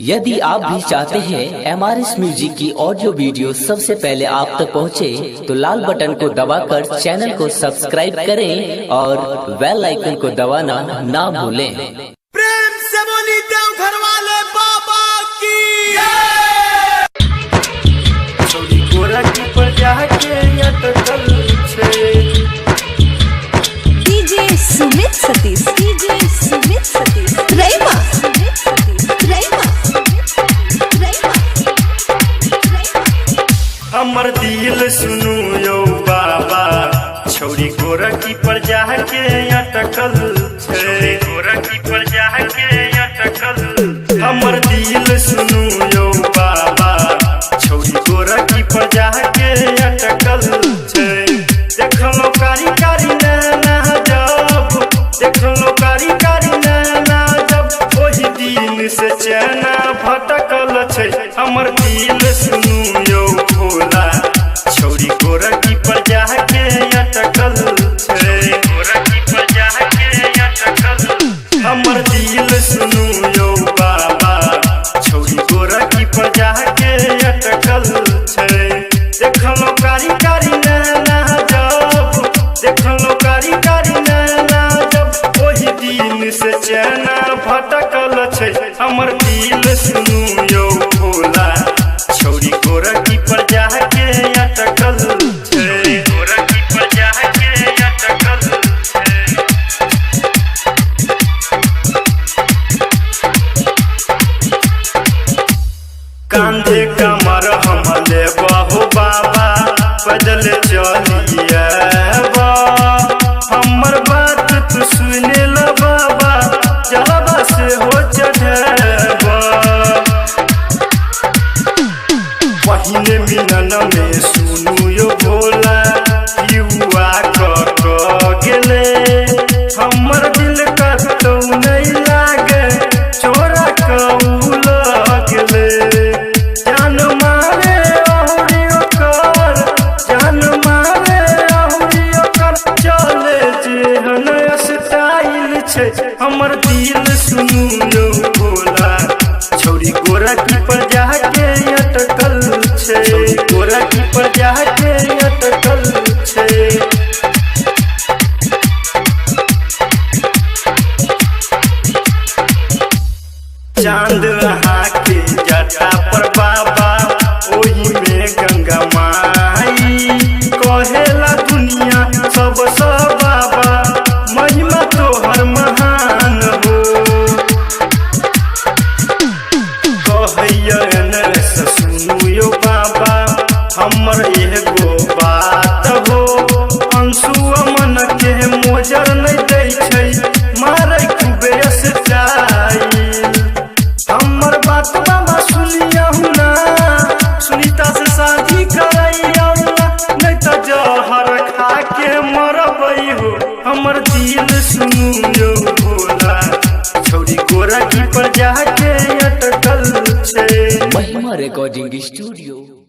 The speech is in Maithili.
यदि आप भी चाहते हैं एमआरएस म्यूजिक की ऑडियो वीडियो सबसे पहले आप तक पहुंचे, तो लाल बटन को दबाकर चैनल को सब्सक्राइब करें और बेल आइकन को दबाना ना भूलें। प्रेम से बोली देवघर वाले बाबा की। छौरी गोरखी पर जाके अटकल छै। DJ Sumit Satish, DJ Sumit Satish, Raima, Sumit Satish, Raima, Raima, Raima. हमर दिल सुनू यौ बाबा, छौरी गोरखी पर जाके अटकल छै। गोरखी पर जाके अटकल। हमर दिल सुनू यौ बाबा, छौरी गोरखी पर जाके अटकल छै। देखलो कारी कारी नैना जब, देखलो कारी कारी नैना जब, ओहि दिन से चैना भटकल छै। हमर दिल सुनू यौ भोला, छौरी गोरखी पर जाके अटकल छै। गोरखी पर जाके अटकल। हमर दिल सुनू यौ बाबा, छौरी गोरखी पर जाके अटकल छै। देखलो कारी कारी नैना जब, देखलो कारी कारी नैना जब, ओहि दिन से चैना भटकल छै। हमर दिल सुनू यौ भोला, छौरी गोरखी पर जाके अटकल छै। गोरखी पर जाके अटकल छै। कांधे कमर हम लेबहो बाबा, पैदल चलिएबा। हमर बात तू सुने ल बाबा, जलवा से हो चढ़ेबा। पहिने मिलन में सुनू यो भोला, युवा क गेले। हमर दिल कतौ नहीं लागे, चोरा कऊ लगले। जान मारे अहुरी ओकर, जान मारे अहुरी ओकर, चले जेहन स्टाइल छै। हमर दिल सुनू यो भोला, छौरी गोरखी पर जाके अटकल छै। गोरखी पर जाके अटकल छै। चांद के जटा पर बाबा, ओही में गंगा माई। कहेला दुनिया सब सब बाबा, महिमा तोहर महान हो। कहैयन से सुनू यो बाबा, हमर एगो बात हो। अंशु अमन के मोजर नहीं दै छै, मारै खूबे स्टाइल। हमर बात बाबा सुनियहु ना, सुनीता से शादी करैयौ ना, नहीं त जहर खा के मरबै हो। हमर दिल सुनू यौ भोला, छौरी गोरखी पर जाके अटकल छै। महिमा रिकॉर्डिंग स्टूडियो।